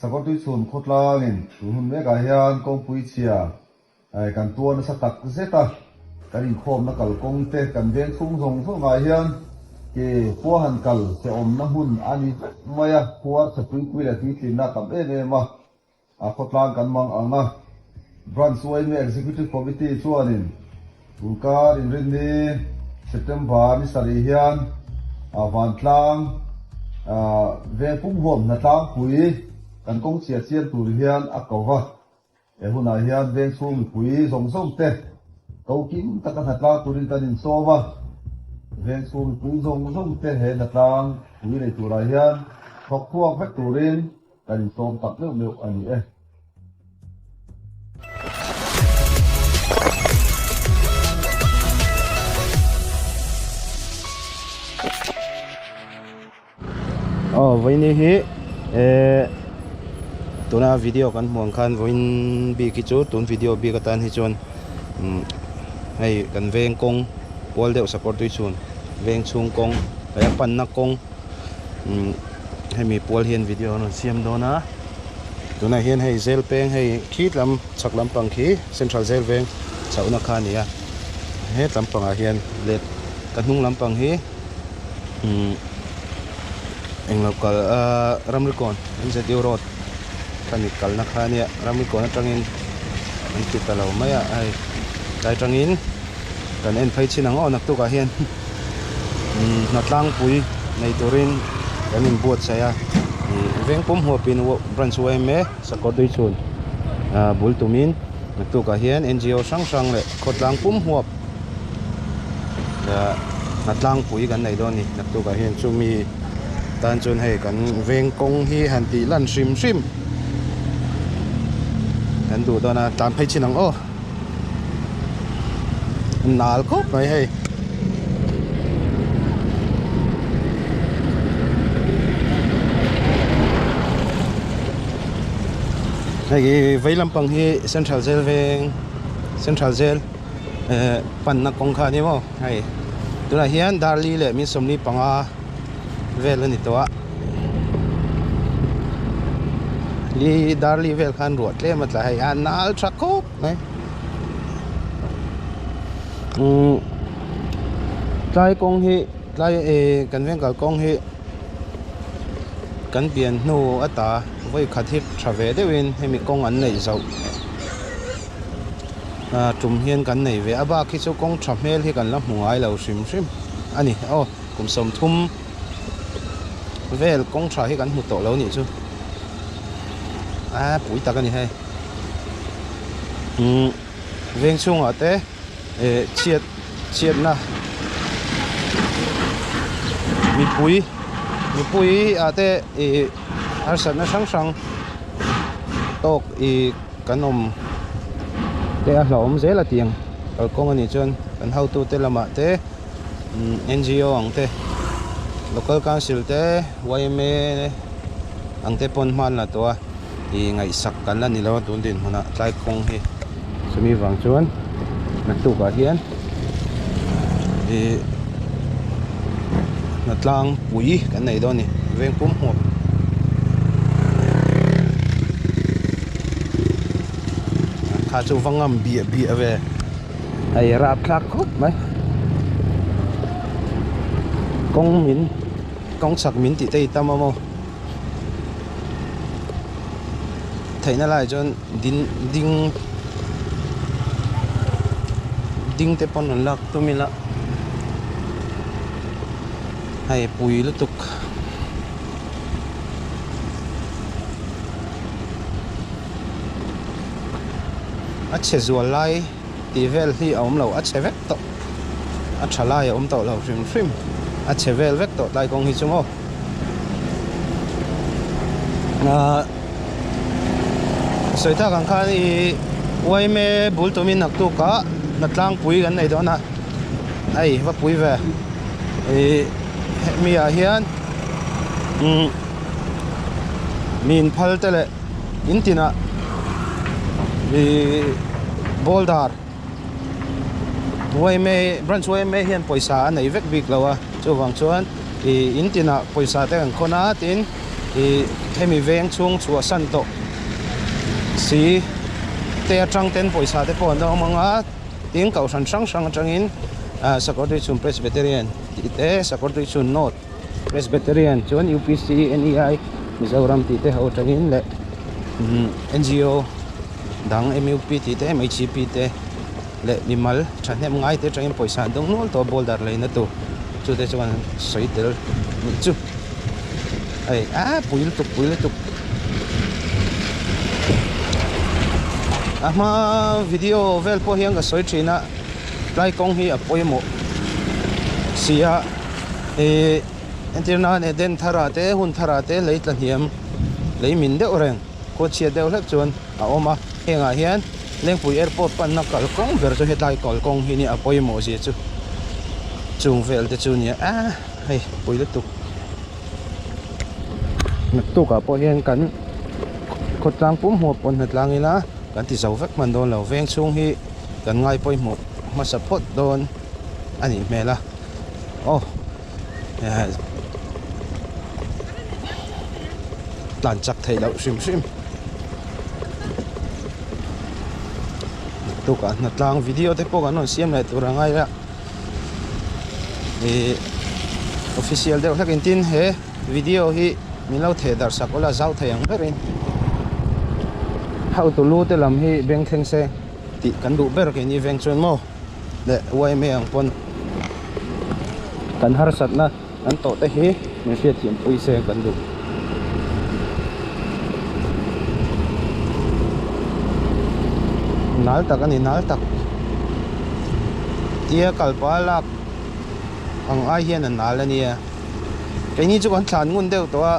Sakawrtuichhun khawtlangin tun hun mekah hian kawngpui chhia kan tuar nasa tak zet a, kan inkhawmna kalkawng te kan veng chhung zawng zawngah hian ke khua han kal che awmna hmun a ni vek mai a, khuar chhe tuipui leh tuitlinna a tam em em a. A khawtlang kan mang ang a, Branch yma Executive Committee chuanin tunkar inrinni September ni sarih hian vantlang veng pumhuam hnatlangpui kan kawng chhia chian tur hian a ko va. He hunah hian veng chhung mipui zawng zawng te ko kim taka hnatlang turin kan insawm a, veng chhung mipui zawng zawng te he hnatlang pui nei turah hian thawk chhuak vek turin Kan insawm tak meuh meuh a ni e. Aw vawiin hi eh tuna video kan hmuh ang khan vawiin bik hi chu tun video bik atan hi chuan umm hei kan veng kawng pual deuh sakawr tui chhun veng chhung kawng a panna kawng umm hemi pual hian video an rawn siam dawn a tunah hian hei zel peng hei khi lam chhak lampang khi central zel veng chhohna kha a ni a het lampangah hian let ka hnung lampang hi umm englo kal ahh ramrikawn M_Z_U road khami kalna kha a nia ramrikawn atangin an ti ta lo mai a hei tlai atangin kan en phei chin ang aw naktukah hian umm hnatlangpui nei turin kan inbuatsaih a ih veng pum huapin branch yma sakawr tui chhun ah bul tumin naktukah hian ngo hrang hrang leh khawtlang pum huap ah hnatlangpui kan nei dawn a ni naktukah hian chumi tan chuan hei kan veng kawng hi han tih lan hrim hrim kan duh dawn a tlan phei chin ang aw. Nal khawp mai hei. Hei vei lampang hi central jail veng central jail eh panna kawng kha a ni maw hei tunah hian darli leh min sawmli panga vel a ni tawh a li darli vel khan ruah tlem a tla hei a nal tha khawp mai umm tlai kawng hi tlai eh kan veng kal kawng hi kan pian hnu ata vawi khat hi tha ve deuhin hemi kawng an neih zoh ah tum hian kan nei ve a bak hi chu kawng tha hmel hi kan la hmu ngai lo hrim hrim a ni aw. Kum 30 vel kawng tha hi kan hmu tawh lo nih chu a pui tak a ni hei umm veng chhungah te eh chhiat chhiatna mipui mipui ah te ih harsatna hrang hrang tawk ih kan awm te a hlauhawm zel a tiang kalkawng a nih chuan kan hotute lamah te. Ngo ang te local council te yma ang te pawn hman la tawh a ih ngaihsak kan la ni lo a tun dinhmunah tlai kawng hi chumi vang chuan naktukah hian ih hnatlang pui kan nei dawn a ni veng pum hmuh kha chu va ngam biah biah ve. Hei rapthlak khawp mai kawng min kawng chhak min tih te hi tam a maw theihna lai chuan din ding ding te pawn an lak tum ila hei pui lutuk. A chhe zual lai tih vel hi a awm lo a chhe vek tawh a tha lai a awm tawh lo hrim hrim a chhe vel vek tawh tlai kawng hi chu maw ahh sawi tak ang khan ih yma bul tumin naktuk ah hnatlangpui kan nei dawn a hei va pui ve ih hemi ah hian umm mi inphal te leh. In tinah ih boulder yma branch yma hian pawisa a nei vek bik lo a chuvang chuan ih in tinah pawisa te kan khawn a tin Ih hemi veng chhung chhuahsan tawh si te atang ten pawisa te pawh an awm ang a tin kohhran hrang hrang atangin ah Sakawrtuichhun Presbyterian tih te Sakawrtuichhun North Presbyterian chuan UPC NEI Mizoram tih te ho atangin leh NGO dang MUP tih te MHCP te leh mimal thahnem ngai te atangin pawisa an dawng nual tawh a boulder leina tur chu te chuan sawi tel nih chu hei ah pui lutuk pui lutuk a hma video vel pawh hian ka sawi thin a tlai kawng hi a pawimawh si a ih entir nan Eden thar ah te hun thar ah te lei tla hniam lei min deuh reng khaw chhiat deuh hlek chuan a awm a hengah hian. Lengpui airport panna kalkawng ber chu hetlai kalkawng hi nia a pawimawh zia chu chung vel te chu nia ah hei pui lutuk naktuk ah pawh hian kan khawtlang pum hmuh pawn hnatlang ila kan ti zo vek hman dawn lo veng chhung hi kan ngai pawimawh hmasa phawt dawn a nih hmel a aw tlan chak theih loh hrim hrim tukah hnatlang video te pawh kan rawn siam leh tur a ngai a ih official deuh hlek in tin he video hi min lo theh darh sak ula zau thei ang berin hotu lu te lam hi beng thleng se tih kan duh ber keini veng chuan maw. leh yma ang pawn kan harsatna kan tawh te hi min hriatthiam pui se kan duh. Nal tak a ni nal tak tia kalpa lak ang ai hian a nal a nia keini chu kan thlan ngun deuh tawh a.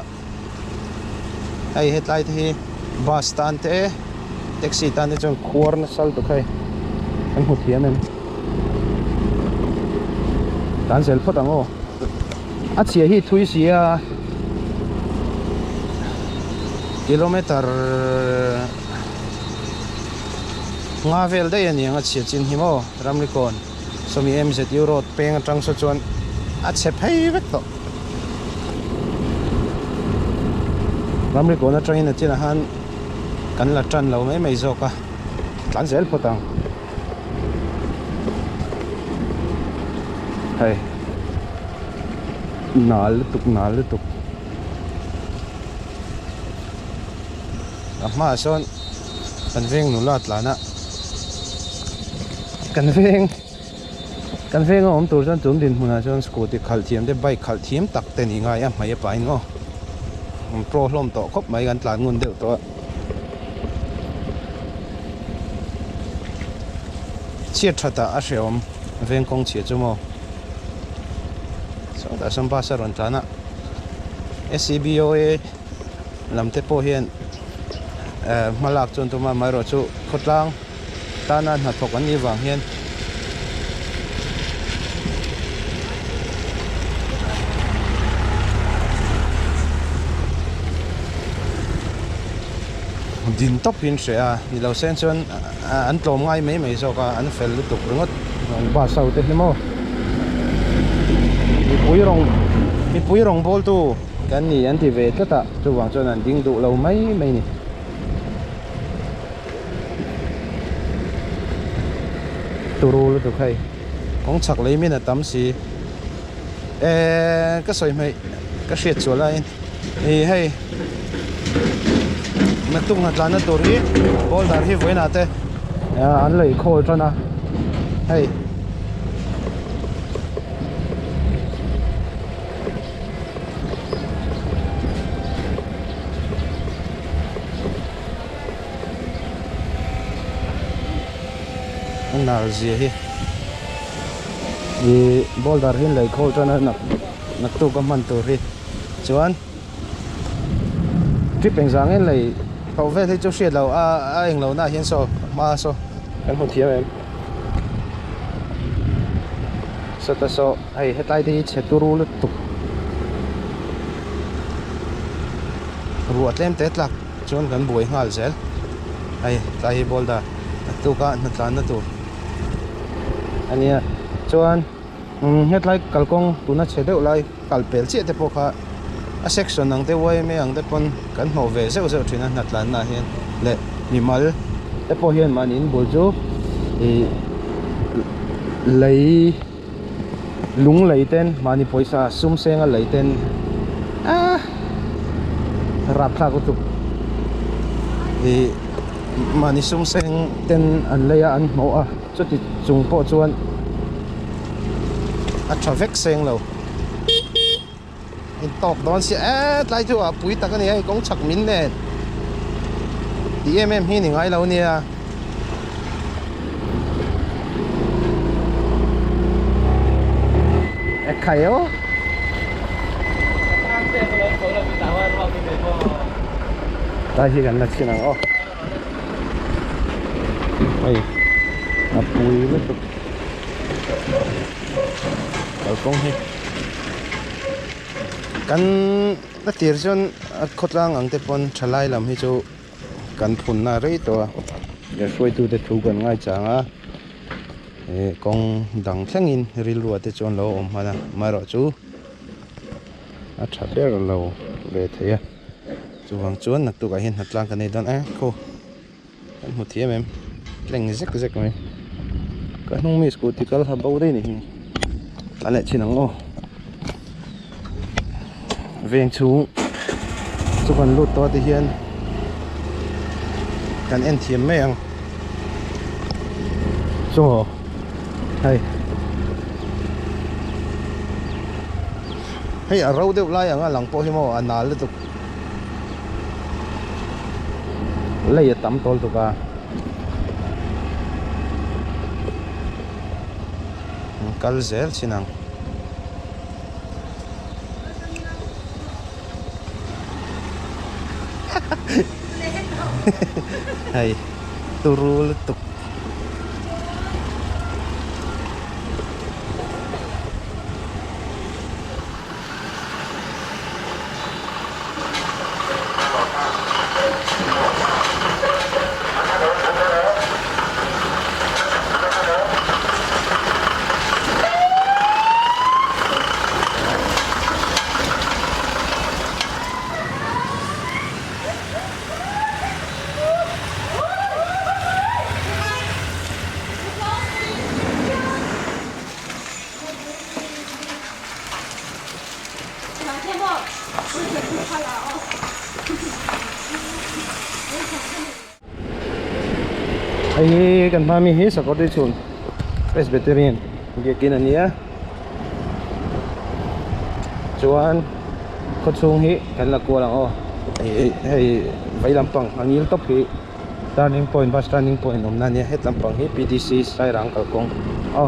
Hei hetlai te hi bus tan te taxi tan te chuan khuar nasa lutuk hei kan hmu thiam em tan zel phawt ang aw a chhia hi thui si a kilometer nga vel daih a ni ang a chhia chin hi maw ramrikawn sawmi M_Z_U road peng atang saw chuan a chhe phei vek tawh. Ramri kawn atangin a chinah khan kan la tan lo mai mai zawk a tlan zel phawt ang hei nal lutuk nal lutuk a hmaah sawn kan veng nula tlan a kan veng. Kan venga awm tur chuan tun dinhmunah chuan scooty khalh thiam te bike khalh thiam tak te ni ngai a hmei a pahin aw an pro hlawm tawh khawp mai kan tlan ngun deuh tawh a chhiat that ah a hrehawm veng kawng chhia chu maw sawtah sawn bus a rawn tlan a S_C_B_O_A lam te pawh hian eh hma lak chuan tum a amaherawhchu khawtlang. tana hnathawk an nih vang hian din tawp hi an hreh a ni lo sen chuan an tlawm ngai mai mai zawk a an fel lutuk ringawt bus ho te hi maw mipui rawng mipui rawng bawl tu kan ni an ti ve tlat a chuvang chuan an ding duh lo mai mai a ni. Turu lutuk hei kawng chhak lei min a tam si eee ka sawi hmeih ka hriat chhuah laiin ih hei naktuk hna tlanna tur hi boulder hi vawiinah te an lei khawl tan a hei. A nar zia hi ih boulder hi lei khawl tan a nak naktuk a hman tur hi chuan trip engzah nge lei koh vel hi chu hriat loh a a englo na ah hian saw hma saw kan hmu thiam em sawta saw hei hetlai te hi chhe turu lutuk ruah tlem te tlak. Chuan kan buai nghal zel hei tlai hi boulder a tuk a hna tlanna tur a nia chuan hetlai kalkawng tuna chhe deuh lai kal pel chiah te pawh kha. A section ang te yma ang te pawn kan hnawh ve zeuh zeuh thin a hnatlanna ah hian leh mimal te pawh hian mahni in bul chu ih lei lung lei ten mahni pawisa sum senga lei ten ah rapthlak lutuk ih mahni sum seng ten an lei a an hnawh a chuti chung pawh chuan a tha vek seng lo. In tawk dawn sia e tlai chu a pui tak a ni hei kawng chhak min nen tih em em hi ni ngai lo nia. E khai aw. Tlai hi kan la chhin ang aw. Hei a pui lutuk kalkawng hi. Kan a tir chuan a khawtlang ang te pawn thalai lam hi chu kan phunna rei tawh a hruaitute thu kan ngai chang a ih kawng dang thlengin rilru ah te chuan lo awm hman a amaherawhchu a tha ber lo ve thei a chuvang chuan naktuk ah hian hnatlang kan nei dawn e khaw. Kan hmu thiam em tleng zek zek mai ka hnung mi scooty kal ha bo daih ni hi a leh chin ang aw veng chhung chu kan lut tawh te hian kan en thiam mai ang chaw hei hei a ro deuh lai ang a lang pawh hi maw a nal lutuk. Lei a tam tawl tuk a an kal zel chin ang hei turu lutuk. Hei hi kan hma mi hi Sakawrti chhun Presbyterian biakin a nia chuan khawchhung hi kan la kual ang aw hei vei lampang a ngil tawp hi turning point bus turning point awmna a nia het lampang hi P D C Sairang kalkawng aw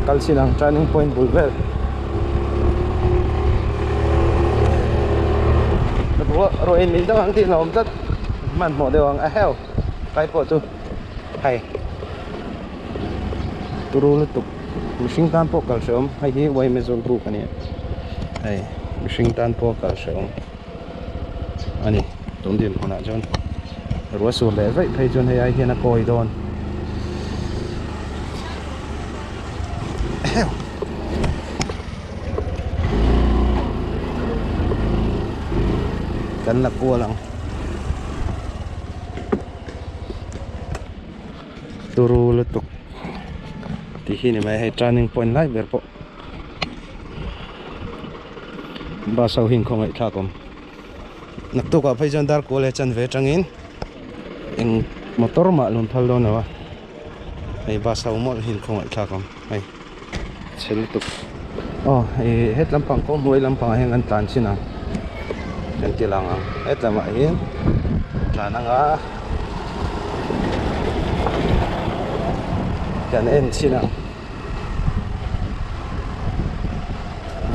kal chin ang turning point bul vel ruah in min dang ang tih hlauhawm tlat hmanhmawh deuh ang a heu kai pawh chu hei turu lutuk mihring tan pawh kal hrehawm hei hi yma zawlbuk a nia hei mihring tan pawh kal hrehawm. a ni tun dinhmun ah chuan ruah sur leh vaih phei chuan hei ai hian a kawi dawn eheu kan la kual ang turu lutuk tih hi ni mai hei turning point lai ber pawh. Bus ho hi inkhawngaih thlak awm naktuk ah phei chuan dar kual leh chanve atangin eng motor mah lun phal dawn lo a hei bus ho mawlh hi inkhawngaih thlak awm hei chhe lutuk aw ih het lampang kawng hnuai lampang ah hian kan tlan chin ang kan ti lang ang hetlam ah hian tlan anga kan en chin ang.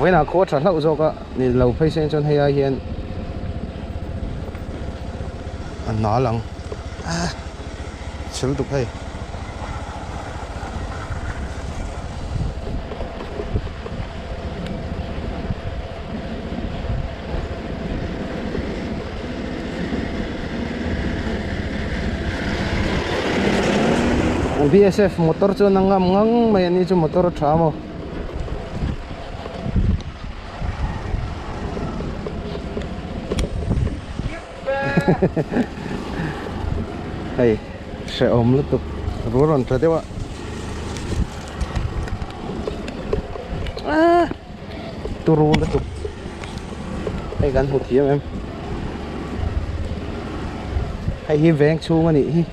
Vawiinah khua tha hlauh zawk a ni lo phei sen chuan hei ai hian a nal ang ah chhe lutuk hei. BSF motor chuan a ngam ngang mai a ni chu motor a tha maw. Hei hrehawm lutuk rual rawn tla deuh a aaa turu lutuk hei kan hmu thiam em hei hi veng chhung a nih hi.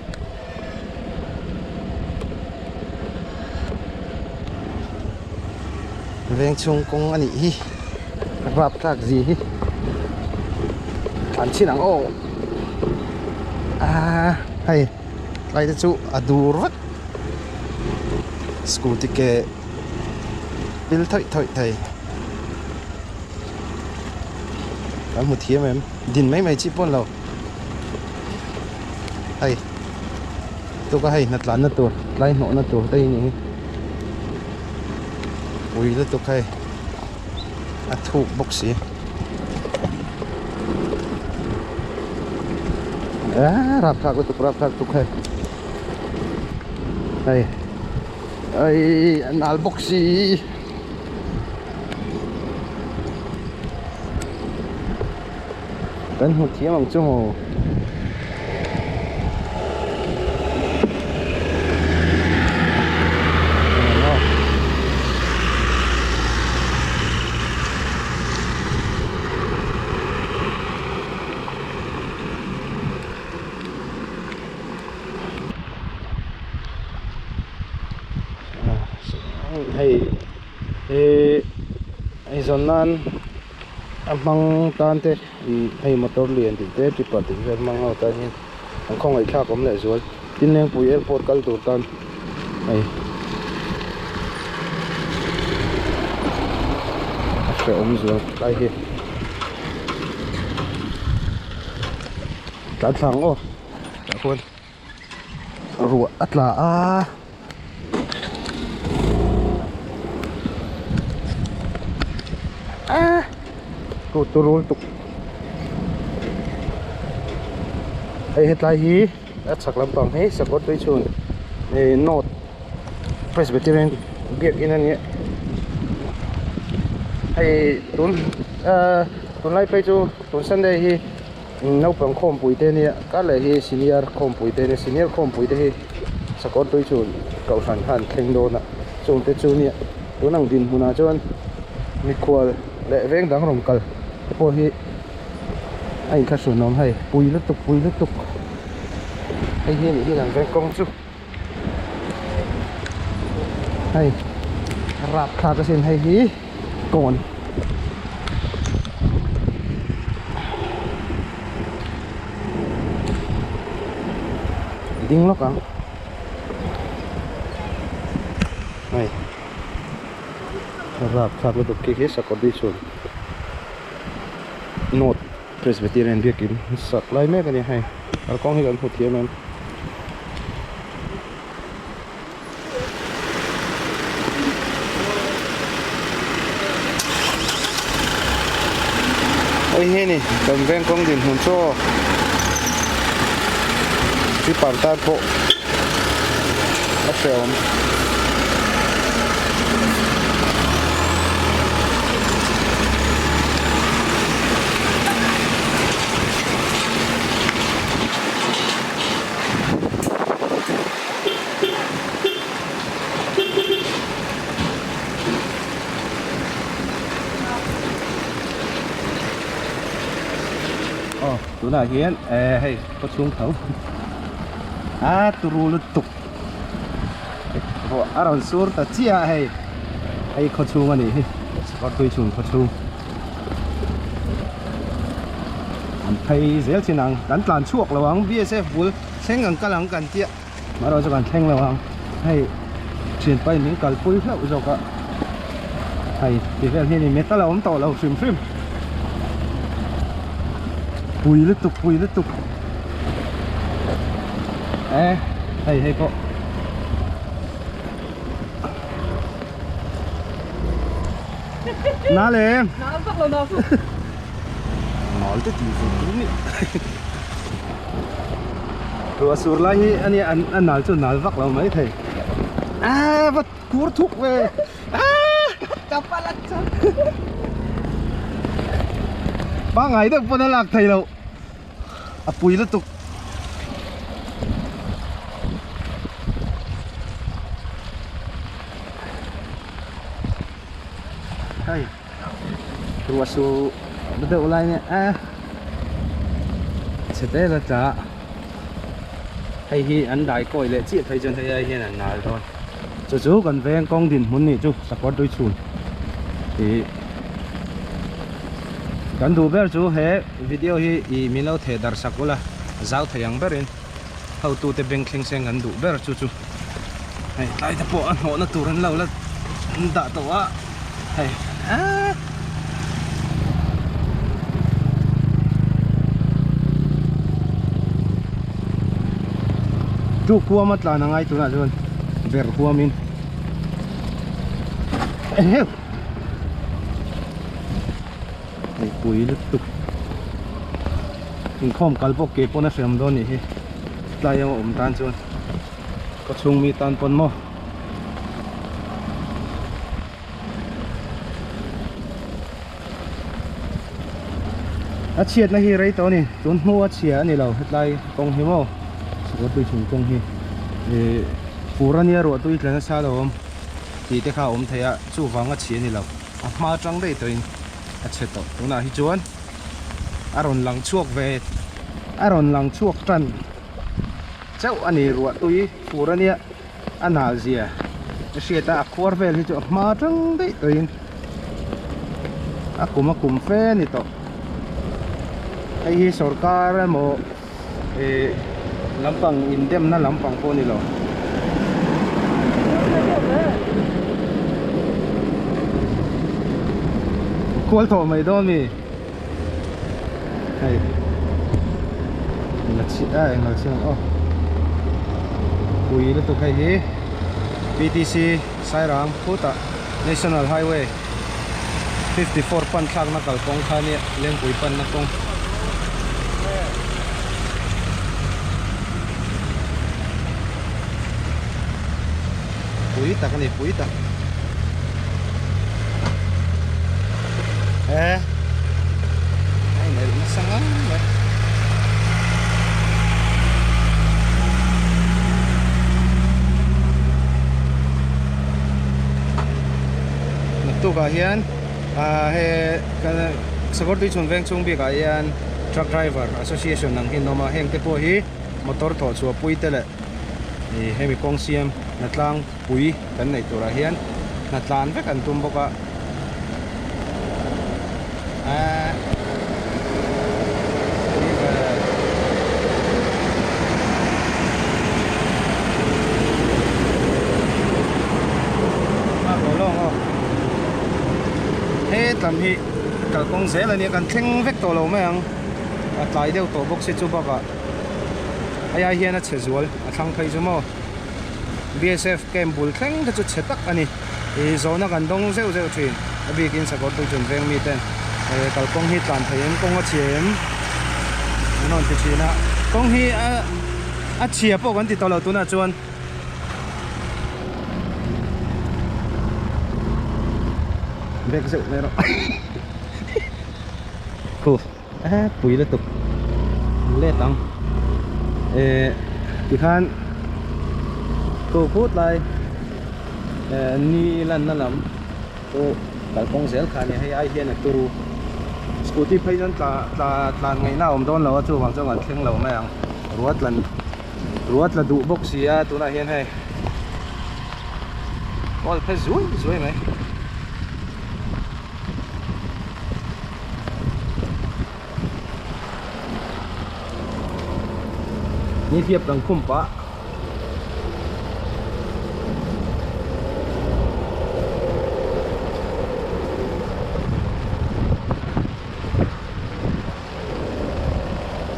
Veng chhung kawng a nih hi rapthlak zi hi an chhin ang aw aaa hei tlai te chu a dur vek scooty ke pil thawih thawih thei kan hmu thiam em din mai mai chi pawh a ni lo. Hei tuka hei hnatlanna tur tlai hnawhna tur te hi ni hi ui lutuk hei a thuk bawk si aaa rapthlak lutuk rapthlak lutuk hei hei ai a nal bawk si. Kan hmu thiam ang chu maw? Hei hi eizawn nan a hmang tan te ih hei motor lian tih te tipper tih vel hmang ho tan hian an khawngaih thlak awm leh zual tin lengpui airport kal tur tan hei a hrehawm zual lai hi tlan thla ang aw tah khuan ruah a tla a. Ah tu tu rul tuk hei hetlai hi a chhak lampang hi sakawr tui chhun eh north presbyterian biakin a nia hei tun ah tunlai phei chu tun sunday hi Naupang khawmpui te nia kar leh hi senior khawmpui te nia senior khawmpui te hi sakawr tui chu kohhran khan thleng dawn a chung te chu nia tun ang dinhmunah chuan mikhual leh veng dang rawn kal te pawh hi a inthlahrun awm hei pui lutuk pui lutuk hei hi a nih hi kan veng kawng chu hei rapthlak asin hei hi kawn. Ding lawk ang hei rapthlak lutuk khi khi sakawr bik chhun North Presbyterian biakin sak lai mek a ni hei kalkawng hi kan hmu thiam em. Hei hi ni kan veng kawng dinhmun chu aw tripper tan pawh a hrehawm. Aw tunah hian eh hei khaw chhung tho a turu lutuk ruah a rawn sur ta chiah a hei hei khaw chhung a nih hi sakawr tui chhun khaw chhung an phei zel chin ang kan tlan chhuak lo ang bsf bul thleng ang kal ang kan tia. Marawh chu kan thleng lo ang hei thianpa in min kalpui hlauh zawk a hei ti vel hian in metal a awm tawh lo hrim hrim pui lutuk pui lutuk e hei hei pawh na le na vak lo na mal te ti ve tu ni Ruah sur lai hi a nia a nal chu nal vak lo mai thei aaa va kur thuk ve aaa pangai deuh pawn a lak thei loh. A pui lutuk. Hei ruah su deuh lai nia a chhe te la tla hei hi an dai kawi leh chiah phei chuan hei ai hian an nal dawn chu chu kan veng kawng dinhmun nih chu sakawr tui chhun ih kan duh ber chu he video hi ih min lo theh darh sak ula zau thei ang berin hotute beng thleng seng kan duh ber chu chu hei tlai te pawh a hnawhna tur an lo la dah tawh a hei aaa tuk huam a tlan a ngai tunah chuan ber huamin eheu hei pui lutuk inkhawm kal pawh ke pawn a hriam dawn nih hi tlai a awm tan chuan ka chhung mi tan pawn maw. A chhiatna hi rei tawh a ni tun hnu a chhia a ni lo hetlai kawng hi maw sakawr tui chhung kawng hi ih fur ania ruah tui tla nasa lo awm tih te kha a awm thei a chuvang a chhia a ni lo a hma atang daih tawhin a chhe tawh tunah hi chuan a rawn lang chhuak ve a rawn lang chhuak tan chauh a ni ruah tui fur ania. A nal zia a hriat a a khuar vel hi chu a hma tang daih tawhin a kum a kum fe a ni tawh hei hi sorkar emaw ih lampang indemna lampang pawh a ni lo. Khual thawh mai dawn mi hei la chhi a eng lo chhi ang aw pui lutuk hei hi P T C Sairang khutah National Highway 54 pan thlakna kalkawng kha nia Lengpui panna kawng. Pui tak a ni pui tak e a inelh nasa ngang mai naktukah hian ah he sakawr tui chhun veng chhung bikah hian truck driver association ang hi an awm a heng te pawh hi motor thawh chhuah pui te leh ih hemi kawng siam hnatlang pui kan neih turah hian hnatlan vek an tum bawk a aaa hetlam hi kalkawng zel a nia kan thleng vek tawh lo mai ang a tlai deuh tawh bawk si chu bakah. Hei ai hian a chhe zual a thlang phei chu maw BSF camp bul thleng te chu chhe tak a ni ih zawhna kan dawng zeuh zeuh thin a bikin sakawr tui chun veng mi ten eh kalkawng hi tlan thei em kawng a chhia em an rawn ti thin a kawng hi a a chhia pawh kan ti tawh lo tunah chuan. Bag zeuh mai rawh khu. Eh pui lutuk let ang eh tikhan khu khut lai eh ni lanna lam chu kalkawng zel kha ania hei ai hian a turu scooty phei chuan tla tla tlan ngaihna a awm dawn lo a chuvang chuan kan thleng lo mai ang ruat tlan ruat tla duh bawk si a tunah hian hei kawl phe zui zui mai. Ni hliap kan khum pah.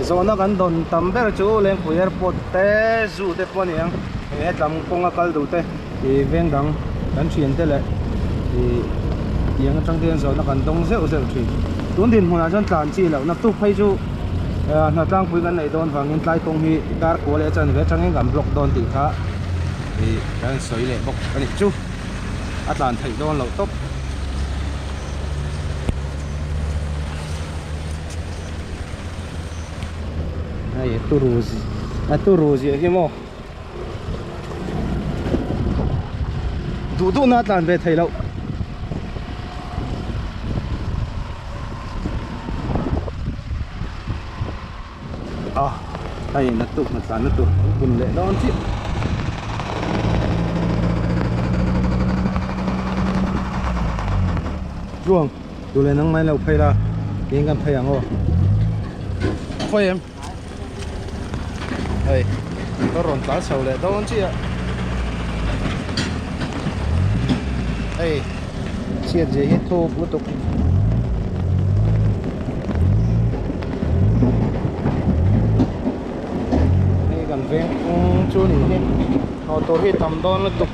Zawhna kan dawn tam ber chu Lengpui airport te zoo te pawh a ni ang hetlam kawnga kal duh te. Ih veng dang kan thian te leh ih tiang atang te hian zawhna kan dawng zeuh zeuh thin. Tun dinhmunah chuan tlan chi loh naktuk phei chu eh hna tlangpui kan neih dawn vangin tlai kawng hi dar kua leh chan ve atangin kan block dawn tih kha ih kan sawi leh bawk a nih chu a tlan theih dawn loh tawp. Hei a turu a turu ziah hi maw duh duh na a tlan ve thei loh. A hei naktuk hna tlan na tur an bun leh dawn chiah. Chuang duh leh nang mai lo phei la keng kan phei ang aw. Khawi em? Hei ka rawn tlan chho leh dawn chiah. Hei chhiat zia hi thuk lutuk. Hei kan veng kawng chu ni hi hnawh tur hi tam dawn lutuk.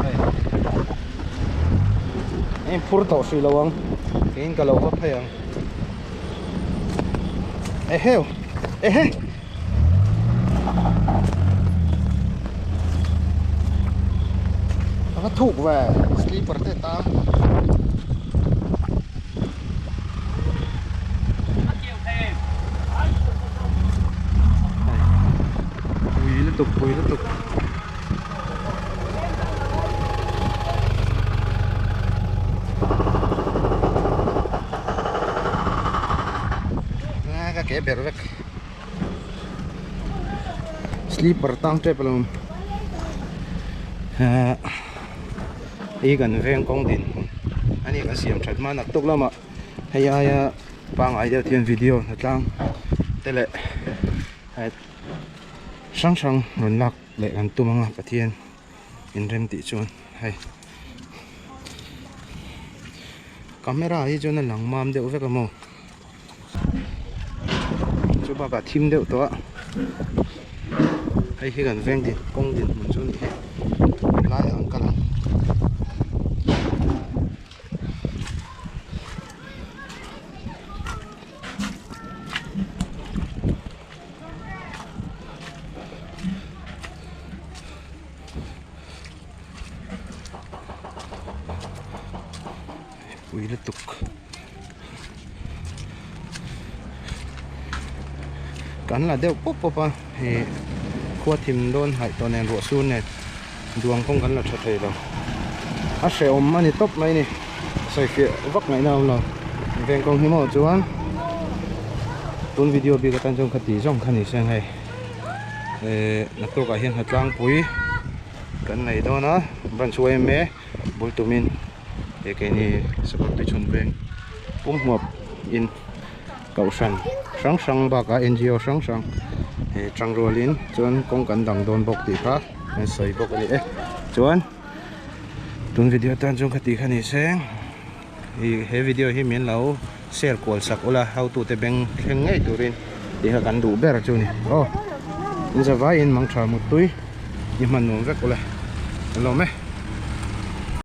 Hei a inphur tawh hrih lo ang keiin ka lo va phei ang. Eheu ehe. A va thuk ve slipper te tang. Pui lutuk pui lutuk. Ka ke ber vek. Sleeper tang tep alawm hei kan veng kawng din hmun a ni kan siam that hma naktuk lamah hei aia pangngai deuh hian video hnatlang te leh hrang hrang rawn lak leh kan tum anga Pathian inrem tih chuan hei camera hi chuan a lang mam deuh vek a maw. Chu bakah thim deuh tawh a hei hi kan veng din kawng din hmun chu a ni hi helaiah an kal ang. Pui lutuk. Kan la deuh pawp pawp a ih khua thim dawn haih tawh nen ruah sur nen duang kawng kan la tha thei lo a hrehawm a ni tawp mai ni sawi fiah vak ngaihna a awm lo veng kawng hi maw chuan tun video bik atan chuan khati zawng kha ni se hei eh naktukah hian hnatlangpui kan nei dawn a branch yma bul tumin. He keini sakawr tuichhun veng pumhmuap in kohhran hrang hrang bakah ngo hrang hrang he tang rualin chuan kawng kan dang dawn bawk tih kha an sawi bawk a ni e chuan tun video tan chuan khati kha ni se ih he video hi min lo share kual sak ula hotute beng thleng ngei turin tih kha kan duh ber chu a ni aw in zavaiin mangtha muttui i hman nuam vek ula an lawm e.